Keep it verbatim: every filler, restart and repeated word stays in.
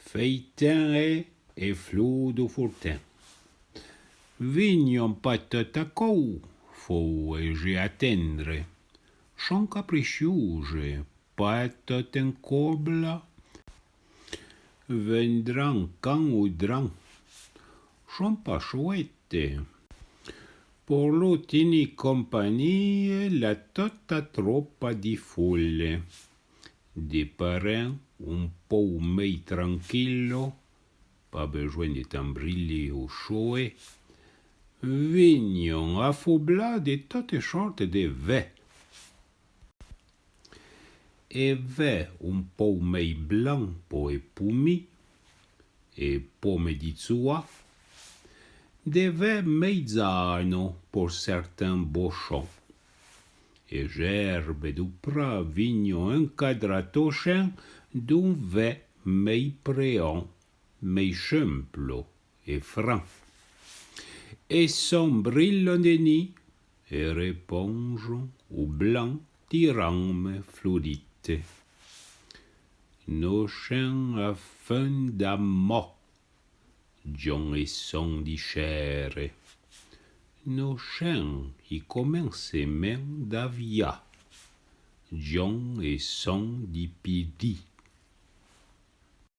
Feitin é, é flou dou fourtin. Vignon pa tot a cou, fou é j'é atendre. Son capriciouze, pa tot en cobla. Vendran can oudran. Son pa chouette. Por lo tini compagnie, l'a tota tropa di foule. De parin un pou mei tranquillo, pa bezoin de tambrili ou choe, vignon afobla de tote sorte de vè. É vè un pou mei blan po é poumi, é pome di tsoua, de vè mei zano por certin bochon. É j'erbe dou pra vignon encadra tochin d'un vè mei preon, mei chemplo é fran. É son brillon de ni, é reponjon ou blan tiran me florite. No chin a fin d'amò, John é son di chere. No chin i comensemen d'avia. John é son di pidi.